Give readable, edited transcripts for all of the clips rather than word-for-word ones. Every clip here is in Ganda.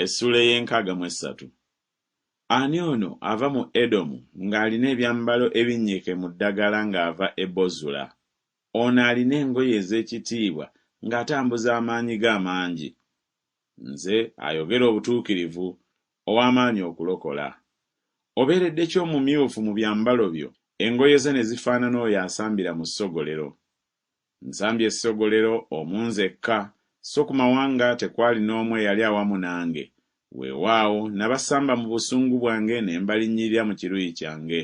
Essuula ey'enkaaga mu essatu. Ani ono ava mu Edomu ng'alina ebyambalo ebinnyike mu ddagala ng'ava e Bozula? Ono alina engoye ez'ekitiibwa ng'atambuza amaanyi ge amangi? Nze ayogera obutuukirivu, ow'amaanyi okulokola. Obeeredde ki omumyufu mu byambalo byo, engoye zo ne zifaanana oyo asambira mu ssogolero? Nsambye essogolero omu nzekka, so ku mawanga tekwali n'omu eyali awamu nange. Weewaawo, nabasamba mu busungu bwange ne mbalinnyirira mu kiruyi kyange.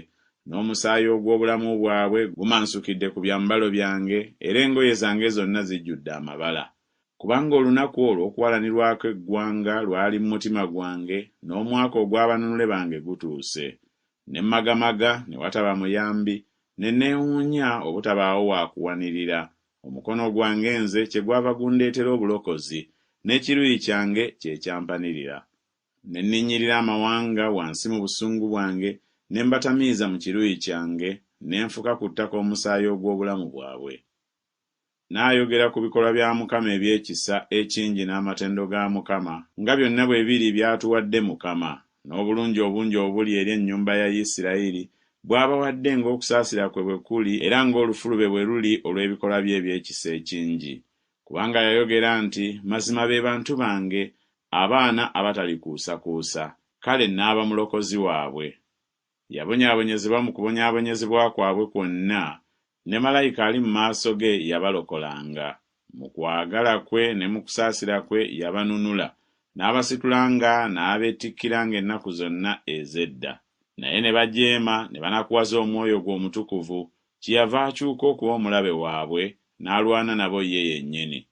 N'omusaayi ogw'obulamu bwabwe gumansukidde ku byambalo byange, era engoye zange zonna zijjudde amabala. Kubanga olunaku olw'okuwalanirwako eggwanga lwali mu mutima gwange, n'omwaka ogw'abanunule bange gutuuse. Ne mmagamaga, ne wataba muyambi, ne neewuunya obutabaawo wa kuwanirira, omukono gwange nze kyegwava gundeetera obulokozi, n'ekiruyi kyange kye kyampanirira. Ne nninnyirira amawanga wansi mu busungu bwange, ne mbatamiiza mu kiruyi kyange, ne nfuka ku ttaka omusaayi ogw'obulamu bwabwe. Nnaayogera ku bikolwa bya Mukama eby'ekisa ekingi n'amatendo ga Mukama, nga byonna bwe biri by'atuwadde Mukama, n'obulungi obungi obuli eri ennyumba ya Isirayiri, bw'abawadde ng'okusaasira kwe bwe kuli era ng'olufulube bwe luli olw'ebikolwa bye eby'ekisa ekingi. Kubanga yayogera nti, Mazima be bantu bange, abaana abatalikuusakuusa, kale nnaaba mulokozi waabwe. Yabonyaabonyezebwa mu kubonyaabonyezebwa kwabwe kwonna, ne malayika ali mu maaso ge yabalokolanga. Mu kwagala kwe ne mu kusaasira kwe yabanunula, n'abasitulanga n'abeetikkiranga ennaku zonna ez'edda. Naye ne bajeema ne banakuwaza Omwoyo gwe Omutukuvu, kyeyava akyuka okuba omulabe waabwe, n'alwana nabo ye yennyini.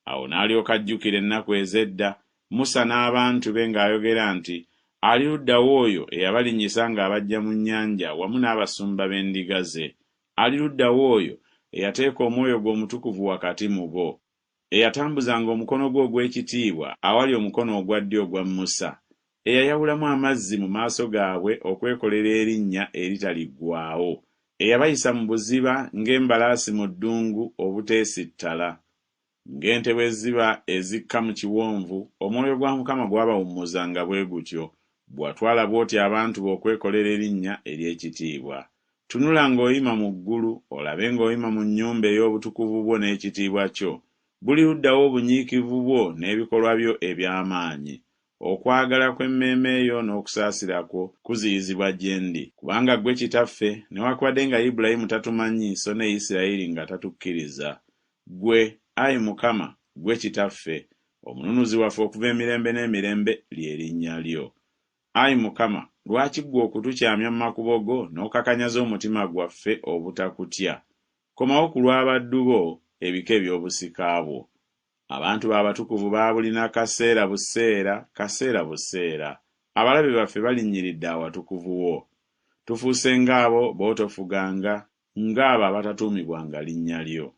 Awo n'alyoka ajjukira ennaku ez'edda, Musa n'abantu be ng'ayogera nti, Ali ludda wa oyo eyabalinnyisa ng'abaggya mu nnyanja wamu n'abasumba b'endiga ze? Ali ludda wa oyo eyateeka Omwoyo gwe Omutukuvu wakati mu bo? Eyatambuzanga omukono gwe ogw'ekitiibwa awali omukono ogwa ddyo ogwa Musa, eyayawulamu amazzi mu maaso gaabwe okwekolera erinnya eritaliggwaawo, eyabayisa mu buziba ng'embalaasi mu ddungu obuteesittala. Ng'ente bwe ziba ezikka mu kiwonvu, omwoyo gwa Mukama gwabawummuzanga bwe gutyo, bw'watwala bw'otyo abantu bo okwekolera erinnya ery'ekitiibwa. Tunula ng'oyima mu ggulu, olabe ng'oyima mu nnyumba ey'obutukuvu bwo n'ekitiibwa kyo. Buli ludda wa obunyiikivu bwo n'ebikolwa byo eby'amaanyi? Okwagala kw'emmeeme yo n'okusaasira kwo kuziyizibwa gye ndi, kubanga ggwe Kitaffe, newakubadde nga Ibulayimu tatumanyi so ne Isirayiri nga tatukkiriza. Ggwe, ayi Mukama, ggwe Kitaffe, Omununuzi waffe okuva emirembe n'emirembe lye linnya lyo. Ayi Mukama, lwaki ggwe okutukyamya mu makubo go n'okakanyaza omutima gwaffe obutakutya? Komawo ku lw'abaddu bo, ebika eby'obusika bwo. Abantu bo abatukuvu baabulina kaseera buseera, kaseera buseera. Abalabe baffe balinnyiridde awatukuvu wo. Tufuuse ng'abo b'otofuganga, ng'abo abatatuumibwanga linnya lyo.